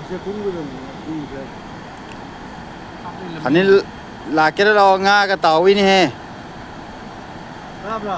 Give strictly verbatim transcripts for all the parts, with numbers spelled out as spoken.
ꯁꯦ ꯀꯨꯝꯒꯗꯕꯅꯤ, ꯀꯨꯝꯗ꯭ꯔꯦ꯫ ꯑꯅꯤꯜ ꯂꯥꯛꯀꯦꯔ ꯂꯥꯛꯑꯣ, ꯉꯥꯒ ꯇꯥꯎꯏꯅꯦꯍꯦ꯫ ꯇꯥꯕ꯭ꯔꯥ?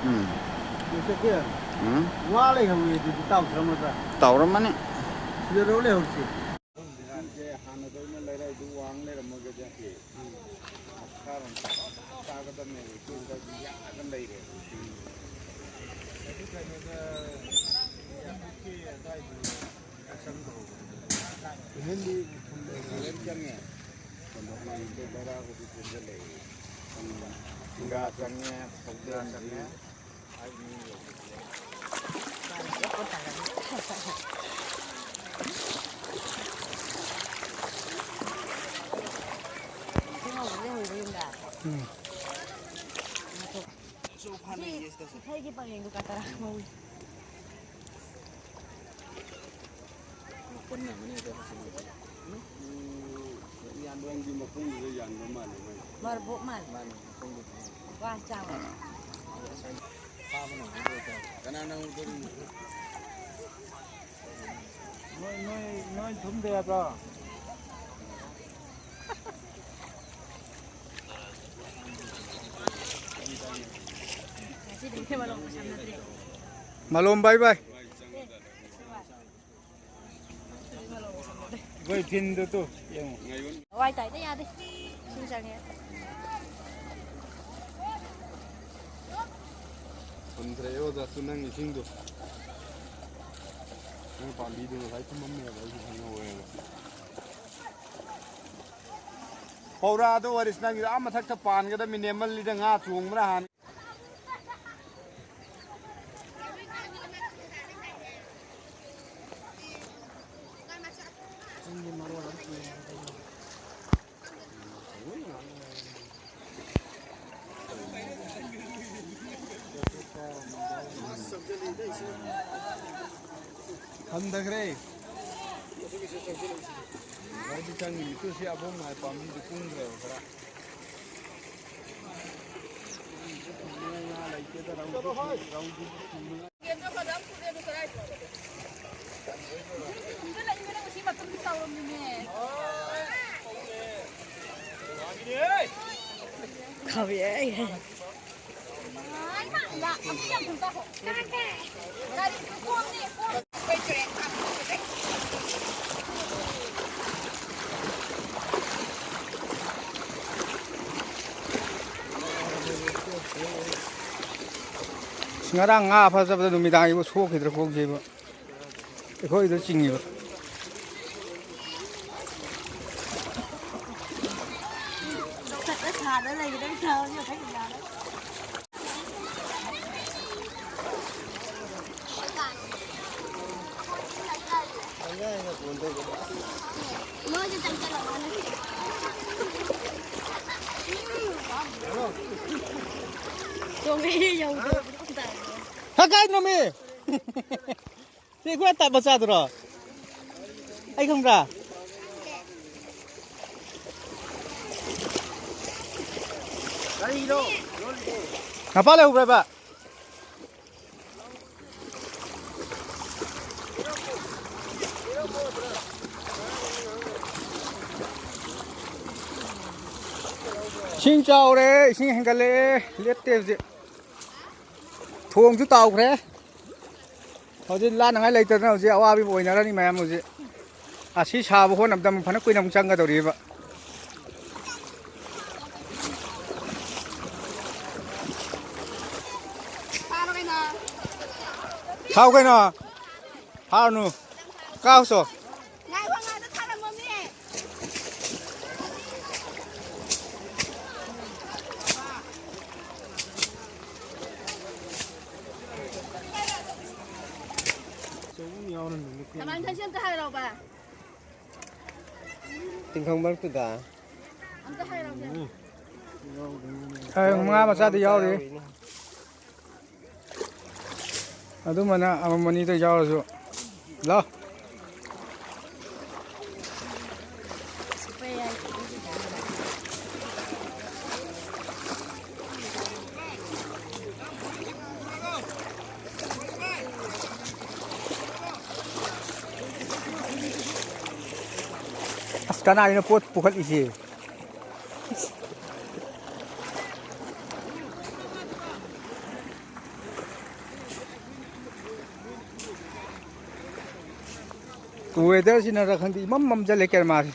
ꯎꯝ꯫ ꯂꯣꯏꯆꯠꯀꯦ? ꯎꯝ꯫ ꯋꯥ ꯂꯩꯍꯧꯋꯦ ꯑꯗꯨꯗꯤ ꯇꯥꯎꯊꯔꯝꯃꯗ꯭ꯔꯥ? ꯇꯥꯎꯔꯝꯃꯅꯤ꯫ ꯁꯤꯗ ꯔꯧ ꯂꯩꯍꯧꯔꯤꯁꯦ꯫ ꯍꯧꯖꯤꯛꯀꯥꯟꯁꯦ ꯍꯥꯟꯅꯗꯧꯅ ꯂꯩꯔꯛꯏꯗꯨ ꯋꯥꯡ ꯂꯩꯔꯝꯃꯒꯗꯤ ꯃꯈꯥꯔꯣꯝ ꯆꯥꯒꯗꯕꯅꯦꯕ, ꯏꯀꯣꯏ ꯏꯀꯥꯏꯁꯤ ꯌꯥꯝꯅ ꯂꯩꯔꯦꯕ꯫ ꯑꯗꯨ ꯀꯩꯅꯣꯗ, ꯌꯥꯝ ꯄꯤꯛꯑꯦ ꯑꯗꯥꯏꯗꯨ꯫ ꯁꯤꯃꯦꯟꯗꯤ ꯐꯨꯜ ꯂꯩꯔꯦ꯫ ꯁꯤꯃꯦꯟ ꯆꯪꯉꯦ꯫ ꯕꯔꯥꯕꯨꯗꯤ ꯄꯨꯟꯁꯤꯜꯂꯛꯑꯦ꯫ ꯁꯤꯡꯒꯥ ꯆꯪꯉꯦ, ꯐꯧꯗꯦꯝ ꯆꯪꯉꯦ꯫ ꯎꯝ꯫ ꯁꯤ ꯏꯊꯩꯒꯤ ꯄꯔꯦꯡꯗꯨ ꯀꯇꯔꯥ ꯃꯧꯏ꯫ ꯃꯥꯄꯟ ꯑꯃꯅꯤ ꯑꯗꯣ ꯍꯧꯖꯤꯛ ꯍꯧꯖꯤꯛ꯫ ꯎꯝ, ꯌꯥꯟꯗꯣꯡꯒꯤ ꯃꯈꯣꯡꯗꯨꯗ ꯌꯥꯟꯕ ꯃꯥꯜꯂꯦ ꯃꯣꯏ꯫ ꯃꯔꯕꯣꯛ ꯃꯥꯜꯂꯦ꯫ ꯃꯥꯅꯦ, ꯃꯈꯣꯡꯗꯨꯗꯤ꯫ ꯋꯥ ꯆꯥꯎꯋꯦ꯫ ꯉꯁꯥꯏ ꯐꯥꯕ ꯅꯪꯍꯧꯗ꯭ꯔꯦ꯫ ꯀꯅꯥꯅ ꯎꯗꯣꯔꯤꯅꯣ? ꯅꯣꯏ, ꯅꯣꯏ, ꯅꯣꯏ ꯊꯨꯝꯗꯦ ꯍꯥꯏꯕ꯭ꯔꯣ? ꯃꯂꯣꯝ, ꯕꯥꯏ ꯕꯥꯏ꯫ ꯑꯩꯈꯣꯏ ꯐꯤꯟꯗꯨ ꯇꯨ ꯌꯦꯡꯉꯨ꯫ ꯍꯋꯥꯏ ꯇꯥꯏꯗ ꯌꯥꯗꯦ꯫ ꯏꯁꯤꯡ ꯆꯪꯉꯦ꯫ ꯍꯟꯊꯔꯛꯑꯦ ꯑꯣꯖꯥ, ꯇꯨ ꯅꯪ ꯏꯁꯤꯡꯗꯣ꯫ ꯅꯪ ꯄꯥꯝꯕꯤꯗꯨ ꯉꯁꯥꯏ ꯊꯨꯝꯃꯝꯃꯦꯕ, ꯑꯩꯁꯨ ꯈꯪꯍꯧꯋꯦꯕ꯫ ꯄꯧꯔꯥꯗꯣ ꯋꯥꯔꯤꯁ ꯅꯪꯒꯤꯗꯣ ꯑꯥ ꯃꯊꯛꯇ ꯄꯥꯟꯒꯗꯕ ꯃꯤꯅꯦ, ꯃꯜꯂꯤꯗ ꯉꯥ ꯆꯣꯡꯕ꯭ꯔꯥ ꯍꯥꯟꯅ꯫ ꯍꯟꯊꯈ꯭ꯔꯦ꯫ ꯉꯁꯥꯏꯗꯤ ꯆꯪꯉꯤ ꯃꯤꯠꯇꯨ ꯁꯤ ꯑꯕꯣꯛ ꯅꯥꯏ ꯄꯥꯝꯕꯤꯗꯨ ꯀꯨꯝꯈ꯭ꯔꯦꯕ ꯈꯔ꯫ ꯉꯔꯥꯡ ꯉꯥ ꯐꯥ ꯆꯠꯄꯗ ꯅꯨꯃꯤꯗꯥꯡꯒꯤꯕꯨ ꯁꯣꯛꯈꯤꯗ꯭ꯔꯥ ꯈꯣꯡꯁꯤꯕꯨ꯫ ꯑꯩꯈꯣꯏꯗ ꯆꯤꯡꯉꯤꯕ꯫ ꯆꯥꯎꯈꯠꯄ ꯁꯥꯗ ꯂꯩꯒꯗꯕ ꯊꯕꯛꯁꯦ ꯃꯊꯪ ꯌꯥꯔꯣꯏ꯫ ꯆꯣꯡꯉꯛꯑꯦ, ꯌꯧꯗ꯭ꯔꯕꯗꯣ ꯇꯥꯔꯦ꯫ ꯍꯦ, ꯀꯥꯏꯗꯅꯣꯃꯤ? ꯁꯤ ꯑꯩꯈꯣꯏ ꯑꯇꯥ ꯃꯆꯥꯗꯨꯔꯣ? ꯑꯩ ꯈꯪꯕ꯭ꯔꯥ? ꯃꯄꯥ ꯂꯩꯍꯧꯕ꯭ꯔꯕ? ꯏꯁꯤꯡ ꯆꯥꯎꯔꯦ, ꯏꯁꯤꯡ ꯍꯦꯟꯒꯠꯂꯛꯑꯦ, ꯂꯦꯞꯇꯦ ꯍꯧꯖꯤꯛ꯫ ꯊꯣꯡꯁꯨ ꯇꯥꯎꯈ꯭ꯔꯦ꯫ ꯍꯧꯖꯤꯛ ꯂꯥꯟꯅꯉꯥꯏ ꯂꯩꯇꯗꯅ ꯍꯧꯖꯤꯛ ꯑꯋꯥꯕ ꯑꯣꯏꯅꯔꯅꯤ ꯃꯌꯥꯝ ꯍꯧꯖꯤꯛ꯫ ꯑꯁꯤ ꯁꯥꯕ ꯍꯣꯠꯅꯕꯗ ꯑꯃꯨꯛ ꯐꯅ ꯀꯨꯏꯅ ꯑꯃꯨꯛ ꯆꯪꯒꯗꯧꯔꯤꯕ꯫ ꯊꯥꯎ ꯀꯩꯅꯣ? ꯊꯥꯔꯨꯅꯨ꯫ ꯀꯥꯎꯁꯣ꯫ ꯀꯃꯥꯏꯅ ꯇꯧꯁꯤ ꯑꯝꯇ ꯍꯥꯏꯔꯛꯑꯣꯕ꯫ ꯇꯤꯡꯈꯪ ꯃꯔꯛꯇꯨꯗ꯫ ꯑꯝꯇ ꯍꯥꯏꯔꯛꯑꯣꯁꯦ꯫ ꯑꯦ, ꯉꯥ ꯃꯆꯥꯗꯤ ꯌꯥꯎꯔꯤ꯫ ꯑꯗꯨꯃꯥꯏꯅ ꯑꯃꯃꯝ ꯑꯅꯤꯗ ꯌꯥꯎꯔꯁꯨ꯫ ꯂꯥꯎ꯫ ꯑꯁ, ꯀꯅꯥꯒꯤꯅꯣ ꯄꯣꯠ ꯄꯨꯈꯠꯂꯤꯁꯦ? Weather ꯁꯤꯅꯔ ꯈꯪꯗꯦ, ꯏꯃꯝ ꯃꯝꯖꯜꯂꯦ ꯀꯦꯔꯃꯥꯁꯦ꯫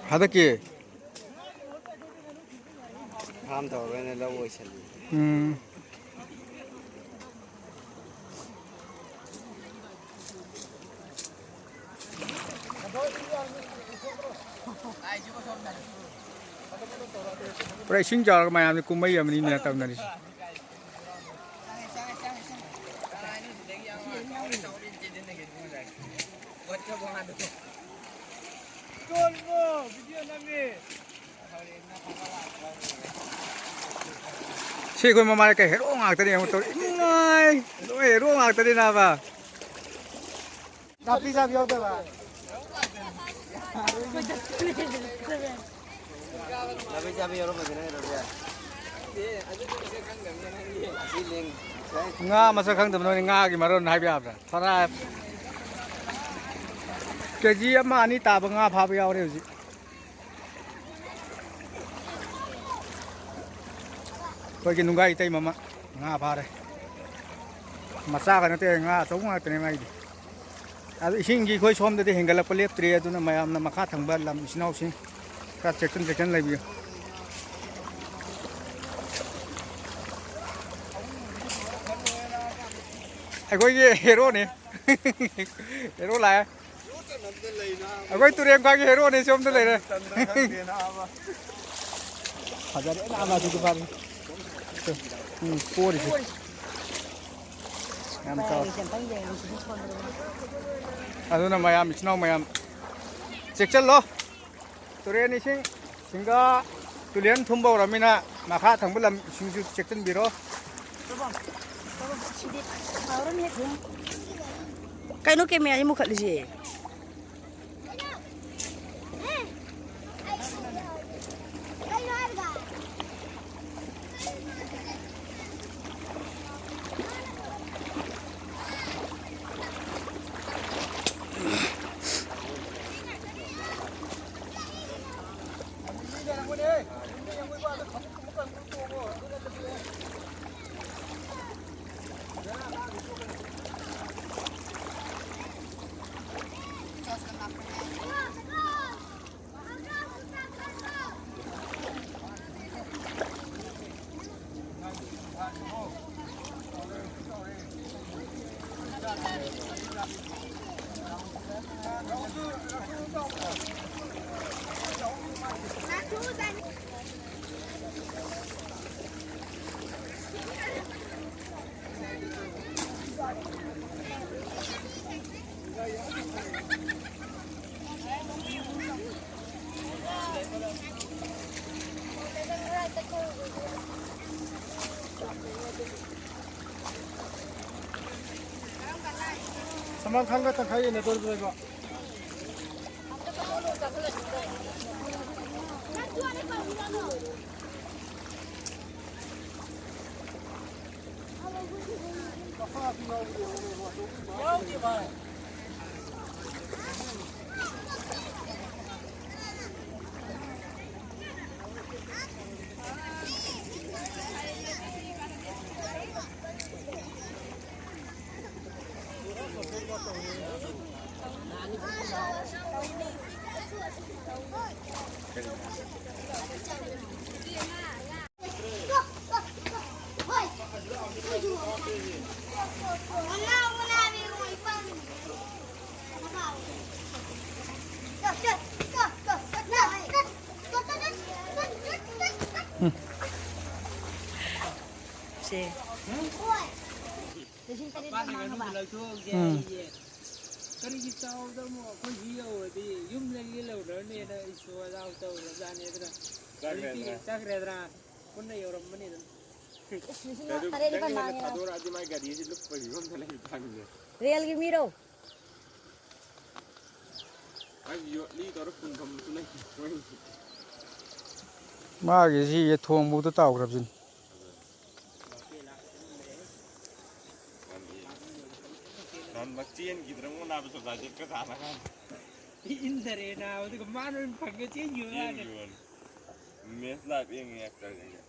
ꯍꯟꯗꯛꯀꯤ ꯐꯥꯝ ꯇꯧꯔꯒꯅ ꯂꯧ ꯑꯣꯏꯁꯜꯂꯤ꯫ ꯎꯝ꯫ ꯄꯨꯔꯥ ꯏꯁꯤꯡ ꯆꯥꯎꯔꯒ ꯃꯌꯥꯝꯁꯦ ꯀꯨꯝꯍꯩ ꯑꯃꯅꯤꯅꯦ ꯇꯧꯅꯔꯤꯁꯦ꯫ ꯁꯤ ꯑꯩꯈꯣꯏ ꯃꯃꯥꯡꯗ ꯀꯩ ꯍꯦꯔꯣ ꯉꯥꯛꯇꯅꯦ ꯌꯦꯡꯉꯣ ꯇꯧꯔꯤ꯫ ꯏꯃꯥꯏ! ꯂꯣꯏ ꯍꯦꯔꯣ ꯉꯥꯛꯇꯅꯤ ꯅꯥꯕ꯫ ꯅꯥꯄꯤ ꯆꯥꯕꯤ ꯌꯥꯎꯗꯕ꯫ ꯅꯥꯄꯤ ꯆꯥꯕꯤ ꯌꯥꯎꯔꯝꯃꯗꯤ ꯅꯪ ꯀꯩꯗꯧꯕ ꯌꯥꯏ? ꯉꯥ ꯃꯁꯛ ꯈꯪꯗꯕ ꯅꯣꯏꯅ ꯉꯥꯒꯤ ꯃꯔꯣꯟ ꯍꯥꯏꯕ ꯌꯥꯕ꯭ꯔꯥ? ꯐꯔꯥ ꯀꯦ ꯖꯤ ꯑꯃ ꯑꯅꯤ ꯇꯥꯕ ꯉꯥ ꯐꯥꯕ ꯌꯥꯎꯔꯦ ꯍꯧꯖꯤꯛ꯫ ꯑꯩꯈꯣꯏꯒꯤ ꯅꯨꯡꯒꯥꯏ ꯏꯇꯩꯃ ꯑꯃ ꯉꯥ ꯐꯥꯔꯦ꯫ ꯃꯆꯥꯒ ꯅꯠꯇꯦ, ꯉꯥ ꯑꯆꯧꯕ ꯉꯥꯛꯇꯅꯦ ꯃꯥꯏꯗꯤ꯫ ꯑꯗꯨ ꯏꯁꯤꯡꯒꯤ ꯑꯩꯈꯣꯏ ꯁꯣꯝꯗꯗꯤ ꯍꯦꯟꯒꯠꯂꯛꯄ ꯂꯦꯞꯇ꯭ꯔꯤ, ꯑꯗꯨꯅ ꯃꯌꯥꯝꯅ ꯃꯈꯥ ꯊꯪꯕ ꯂꯝ ꯏꯆꯤꯟ ꯏꯅꯥꯎꯁꯤꯡ ꯈꯔ ꯆꯦꯛꯁꯤꯟ ꯆꯦꯛꯁꯤꯟ ꯂꯩꯕꯤꯌꯨ꯫ ꯑꯩꯈꯣꯏꯒꯤ ꯍꯦꯔꯣꯅꯤ꯫ ꯍꯦꯔꯣ ꯂꯥꯛꯑꯦ꯫ ꯑꯩꯈꯣꯏ ꯇꯨꯔꯦꯟ ꯈꯥꯒꯤ ꯍꯦꯔꯣꯅꯤ ꯁꯣꯝꯗ ꯂꯩꯔꯦ꯫ ꯐꯖꯔꯦ ꯅꯥꯕ ꯑꯗꯨꯗꯤ ꯐꯔꯦ꯫ ꯎꯝ, ꯄꯣꯔꯤꯁꯦ꯫ ꯌꯥꯝ ꯆꯥꯎꯔꯦ꯫ ꯑꯗꯨꯅ ꯃꯌꯥꯝ, ꯏꯆꯤꯟ ꯏꯅꯥꯎ ꯃꯌꯥꯝ, ꯆꯦꯛꯁꯤꯜꯂꯣ꯫ ꯇꯨꯔꯦꯟ ꯏꯁꯤꯡ, ꯁꯤꯡꯒꯥ, ꯇꯨꯂꯦꯟ ꯊꯨꯝꯕ ꯍꯧꯔꯃꯤꯅ ꯃꯈꯥ ꯊꯪꯕ ꯂꯝꯁꯤꯡꯁꯨ ꯆꯦꯛꯁꯤꯟꯕꯤꯔꯣ꯫ ꯀꯩꯅꯣ ꯀꯦꯃꯦꯔꯥꯁꯤ ꯃꯨꯈꯠꯂꯤꯁꯦ? ꯁꯜꯃꯥꯟ ꯈꯥꯟꯒ ꯇꯪꯈꯥꯏ ꯌꯦꯟꯅꯗꯣꯔꯤꯕ꯭ꯔꯣ? ꯁꯦ꯫ ꯂꯤꯁꯤꯡ ꯇꯔꯦꯠ ꯃꯄꯥꯅ ꯆꯥꯝꯃꯉꯥ ꯉꯥꯅꯨ ꯃꯥ꯫ ꯂꯧꯊꯣꯛꯑꯒꯦ ꯎꯝ꯫ ꯑꯩꯒꯤ꯫ ꯀꯔꯤꯒꯤ ꯆꯥꯎꯗ ꯑꯃꯨꯛ ꯑꯩꯈꯣꯏ ꯁꯤ ꯌꯧꯔꯗꯤ ꯌꯨꯝꯗꯒꯤ ꯂꯧꯔꯅꯦꯅ ꯏꯁꯨ ꯑꯖꯥꯎ ꯇꯧꯔꯕꯖꯥꯠꯅꯤ ꯑꯗꯨꯅ꯫ ꯆꯠꯈ꯭ꯔꯦꯗꯅ꯫ ꯍꯧꯖꯤꯛꯇꯤ ꯆꯠꯈ꯭ꯔꯦꯗꯅ꯫ ꯄꯨꯟꯅ ꯌꯧꯔꯝꯃꯅꯤ ꯑꯗꯨꯝ꯫ ꯏꯁ, ꯂꯤꯁꯤꯡ ꯀꯩꯅꯣ ꯇꯔꯦꯠ ꯈꯤꯇꯪ ꯅꯤꯄꯥꯜ ꯉꯟꯅ ꯃꯥꯡꯉꯦ꯫ ꯊꯥꯗꯣꯔꯛꯑꯗꯤ ꯃꯥꯏ ꯒꯥꯔꯤꯁꯤ ꯂꯨꯞꯄꯒꯤ ꯐꯤꯕꯝꯗ ꯂꯩꯕ ꯇꯥꯃꯤꯅꯦ꯫ ꯔꯦꯜꯒꯤ ꯃꯤꯔꯣ? ꯑꯩ ꯌꯣꯠꯂꯤ ꯇꯧꯔ ꯄꯨꯟꯐꯝꯁꯨ ꯂꯩꯇꯦ꯫ ꯃꯥꯒꯤꯁꯤ ꯊꯣꯡꯕꯗ ꯇꯥꯎꯈ꯭ꯔꯕꯁꯤꯅꯤ꯫ ꯅꯍꯥꯟ ꯆꯦꯟꯈꯤꯗ꯭ꯔꯉꯣ ꯅꯥꯕ ꯁꯣꯁꯥꯏꯇꯤꯒ ꯇꯥꯟꯅ ꯀꯥꯟꯗ꯫ ꯏꯟꯗꯔꯦ ꯅꯥꯕ, ꯑꯗꯨꯒ ꯃꯥꯅ ꯑꯣꯏꯅ ꯐꯪꯉ ꯆꯦꯟꯈꯤꯕ ꯋꯥꯅꯤ꯫ ꯆꯦꯟꯈꯤꯕꯅꯤ꯫ ꯃꯦꯠꯁ ꯂꯥꯏꯚ ꯌꯦꯡꯉꯤ ꯑꯦꯛꯇꯔꯁꯤꯡꯁꯦ꯫